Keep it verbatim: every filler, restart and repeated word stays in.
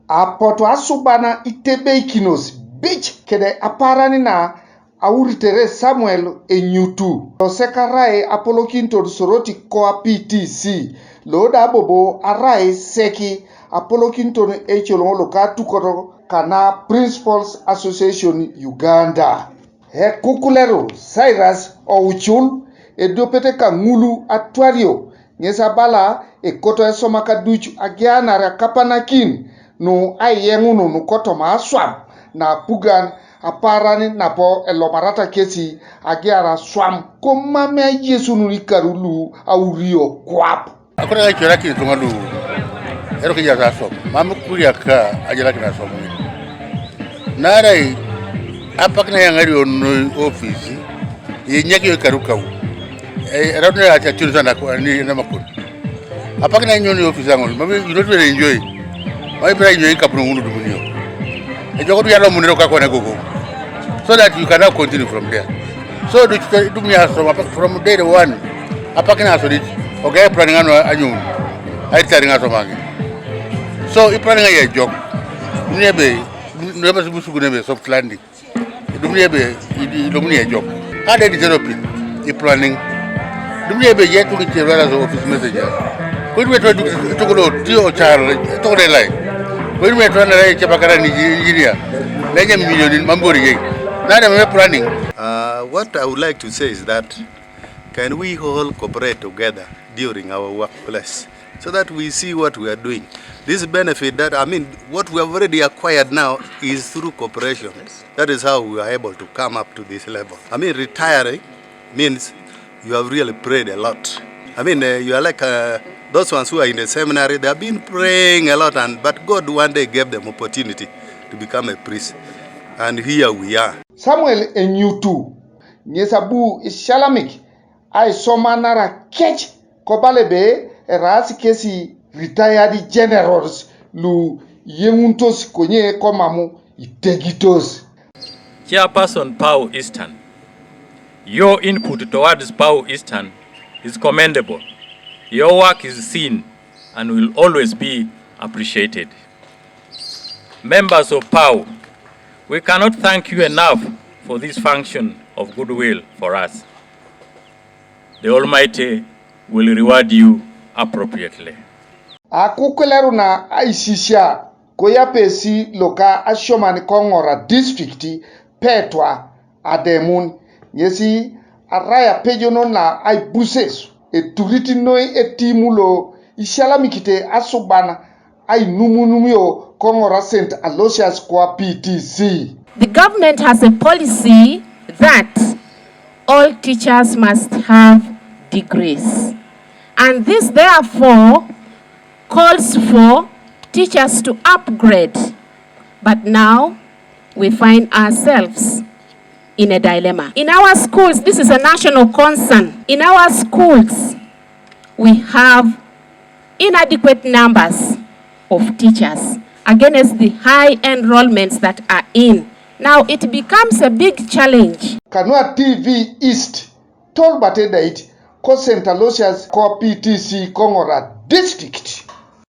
Apotu asubana itebeikinos bec kede aparan na auritere Samuel Enyutu, losek arai apolokiniton Soroti koa P T C, lo da bobo arai sek apolokiniton ecolong loka atukot kana Principals Association Uganda. Ekukuleru Cyrus Oucul, ediopet kaŋul atwario, ŋes abala ekoto esomak aduc agianar akapanakin nu aiyeŋunun kotoma aswam na apugan aparan napo elomarata kesi agiar aswam komamei ayesunun ikaru lu aurio kwap. Akoto aicorakin ituŋa lu eroko ejaas aswam, mam kuriak ka ajalakin aswam ŋin. Naarai apak na eyaŋario noi ofis, inyakio ikaru kau. Eraut ne atia tuni sana ni namakun. Apak na inyo noi ofis aŋol, mam you not even enjoy. Mam ibira inyo ikapun ŋun dumunio. Ejok du yalo munero kakwana gogo. So that you cannot continue from there. So du, du mi aswam apak from day one. Apak na asodit. Oga iplan ŋano anyun. Aitari ŋa aswam aŋe. So iplan ŋa yejok. Nebe, nebe musugu nebe soft landing. Idumuni ebe, idumuni ejok. Ade di therapy, i planning. Idumuni ebe je tuŋ ice rara so office messenger. Ko idumuni eto duk tukolo ti o char, tukolo elai. Ko idumuni eto na rai chapa kara ni engineer. Na nya milioni mambori je. Na da me planning. Uh, what I would like to say is that can we all cooperate together during our workplace so that we see what we are doing? This benefit that, I mean, what we have already acquired now is through cooperation. That is how we are able to come up to this level. I mean, retiring means you have really prayed a lot. I mean, uh, you are like, uh, those ones who are in the seminary, they have been praying a lot, and, but God one day gave them opportunity to become a priest. And here we are. Samuel Enyutu, ŋes abu isialamik aisomanara kec kobala ebe eraas kesi retired generals lu iyeŋuntos konye komam itegitos. Chairperson Pau Eastern, your input towards Pau Eastern is commendable. Your work is seen and will always be appreciated. Members of Pau, we cannot thank you enough for this function of goodwill for us. The Almighty will reward you appropriately. Akukuleru na aisisia koyapesi loka asioman koŋora district Petwa Ademun, ŋesi arai apejonon na aibuses eturit noi etimu lo isialamikite asuban ainumunumio koŋora Saint Aloysius kwa P T C. The government has a policy that all teachers must have degrees. And this, therefore, calls for teachers to upgrade. But now we find ourselves in a dilemma. In our schools, this is a national concern. In our schools, we have inadequate numbers of teachers against the high enrollments that are in. Now it becomes a big challenge. Kanua T V East, Tolbert Edait, ko Saint Aloysius ko P T C koŋora district.